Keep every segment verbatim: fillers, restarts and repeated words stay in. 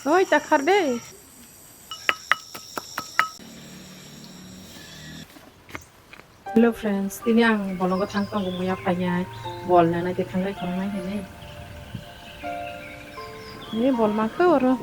Oi, ta khar de. Hello friends, tini ang bolongo thang tongo, muya phainai bol nanai te thanglai tongnai hinwi. Ni bol mankhe oro.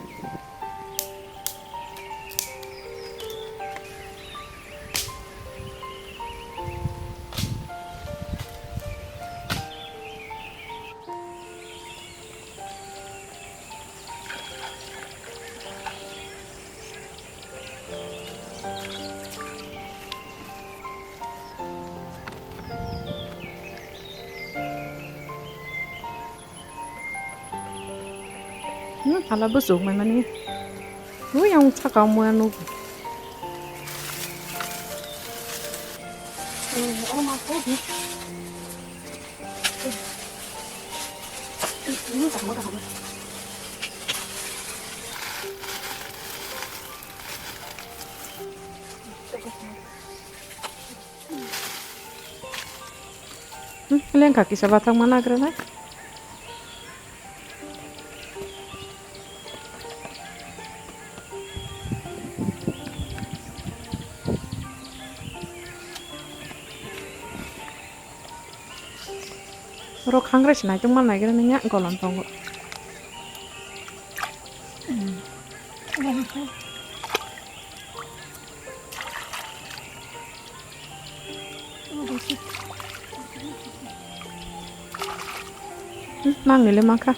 Hmm, hala bwswk mai mani. Ui, ang saka muya nuk. Hmm, lengkha kisa bathang ma nagranai. Oro khangrai se naitok ma naigra nini golom tongo. Nang nile mangkha.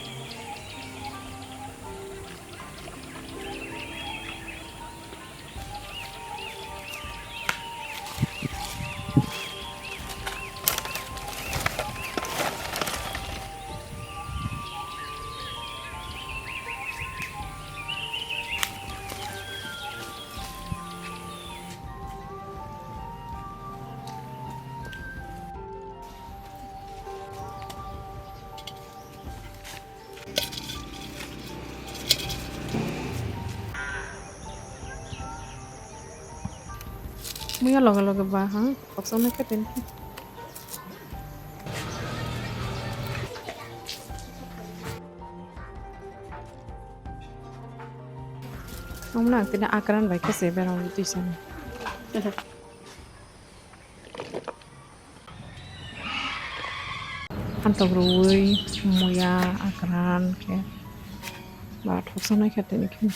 Muya loge loge ba, ha? Koksong nai khe tini. Omo nang tini akran bai khe se berang twi sani. Hantok rwui muya akran khe ba thoksa nai kha tini khe.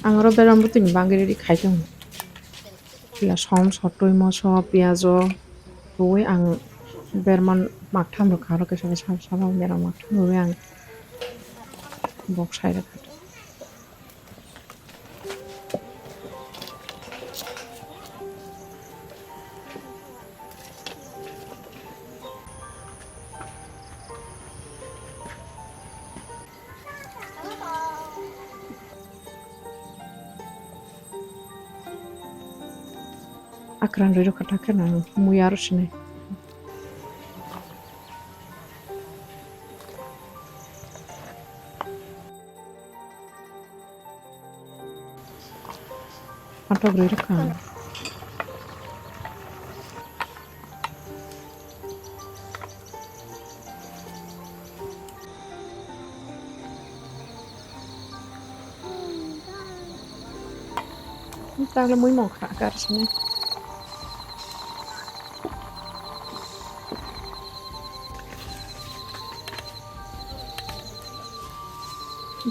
Ang oro berma bwtwini bagwi ready khai tongo. Pila som sotwi moso piyajo rwui ang berma maktham rwkha, oro kisa kisa sabo berma maktham rwui ang bok sai rwkha. Akran rwi rwkha ta khe nang muya aro sinai. Atok rwi rwkha. Tangla mui mong kha kar sini.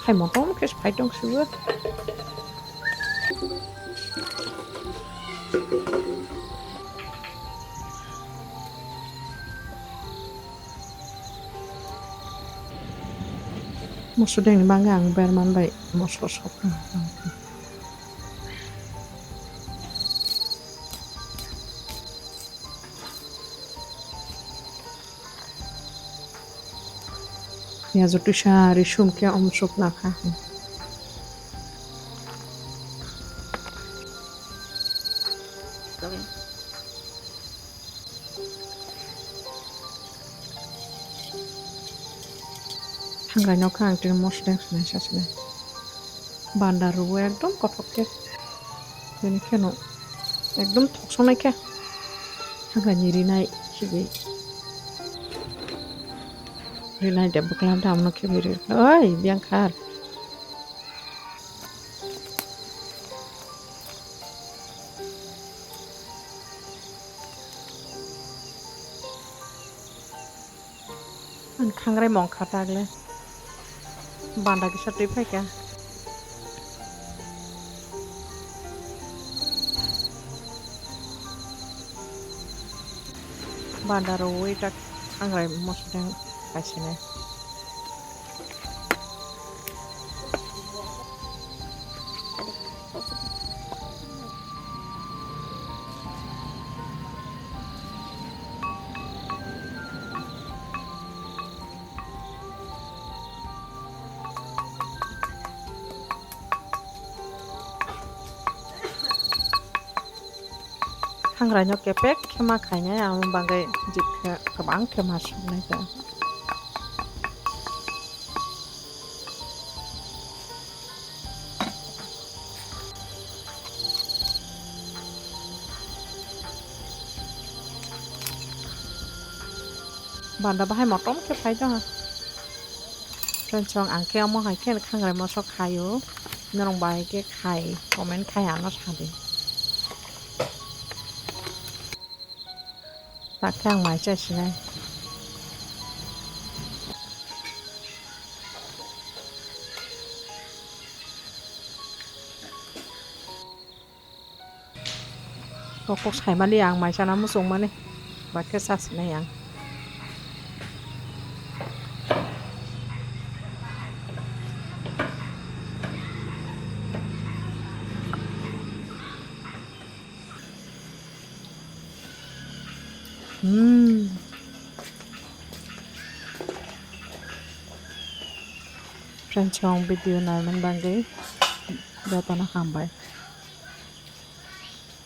Hai motom khe phai tong sibo. Moso dengni bagwi ang berman bai moso sokha. Piyajo twisa risum khe omo sukna kha. Gaino kha ang tini mosodeng swnai sa swnai. Banda rwo ekdom kothok khe. Bini kheno ekdom thoksonai khe. Hagrani rinai khibi. Rinai de bwkla damno khibi ri. Oi, biyang khar. Ang khangrai mong kha tagle. Banda kisa twi phai kha. Banda rwui ta khangrai mosodeng kaisene. Khangrai no kepek khe ma khainai, amo bagwi jikhe kwbang khe ma soknai ta. Banda bahai motom khe phai tong. Friends, chwng ang khe omo hai khe khangrai mosok khai o. Norok bai khe khai, comment khai ano sa di. Tak khe ang mai cha sinai. Kok kok saimani ang mai chana muchungmani. Ba khe sa sinai ang. Hmm. Friends, chwng video naimani bagwi jotono hambai.